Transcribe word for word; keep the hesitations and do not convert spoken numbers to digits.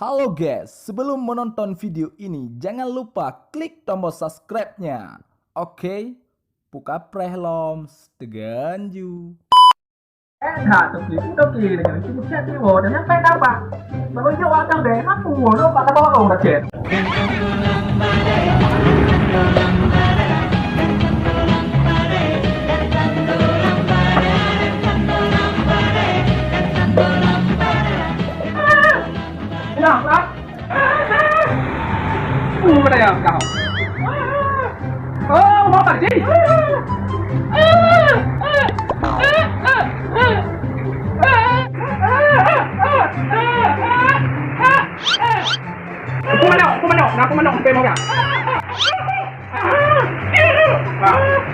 Halo guys, sebelum menonton video ini, jangan lupa klik tombol subscribe-nya. Oke, buka preh lom, setegan ju. Eh, ha, toki, toki, dengan cicak tiwo, dan sampai nampak. Baru jawab kan, deh, aku, lo, pak, bawa orang rakyat. Ya, Pak. Uh, ada yang kau. Oh, mau pergi? Aku manok, aku manok, aku manok, sampai mau ya. Ah.